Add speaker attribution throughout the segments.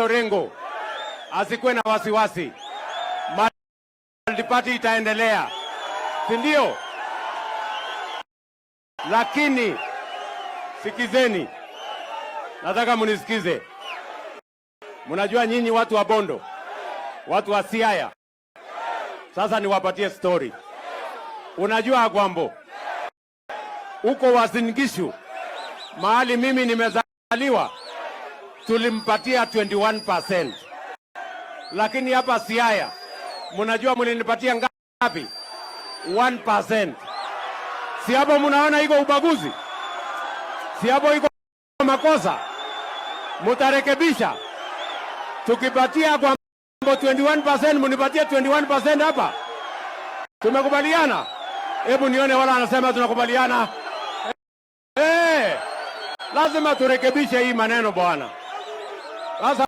Speaker 1: Orengo asikuwe na wasiwasi, multiparty itaendelea, si ndio? Lakini sikizeni, nataka munisikize. Mnajua nyinyi watu wa Bondo, watu wa Siaya. Sasa niwapatie story. Unajua Agwambo, huko Uasin Gishu mahali mimi nimezaliwa, tulimpatia 21%, lakini hapa Siaya mnajua mlinipatia ngapi? 1%. Si hapo mnaona iko ubaguzi? Si hapo iko makosa? Mutarekebisha. Tukipatia kwa 21%, munipatie 21% hapa. Tumekubaliana? Hebu nione wala anasema tunakubaliana. Hey, lazima turekebishe hii maneno bwana. Sasa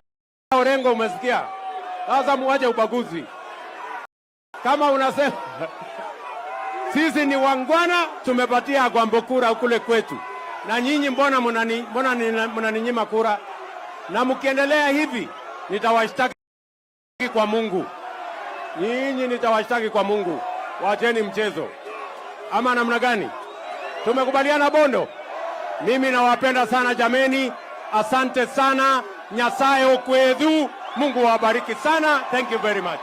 Speaker 1: Orengo, umesikia? Sasa muache ubaguzi. Kama unasema sisi ni waungwana, tumepatia Agwambo kura kule kwetu, na nyinyi mbona mbona mnaninyima kura? Na mkiendelea hivi nitawashtaki kwa Mungu. Nyinyi nitawashtaki kwa Mungu. Wacheni mchezo, ama namna gani? Tumekubaliana Bondo? Mimi nawapenda sana jameni, asante sana. Nyasaye okwedhu, Mungu awabariki sana. Thank you very much.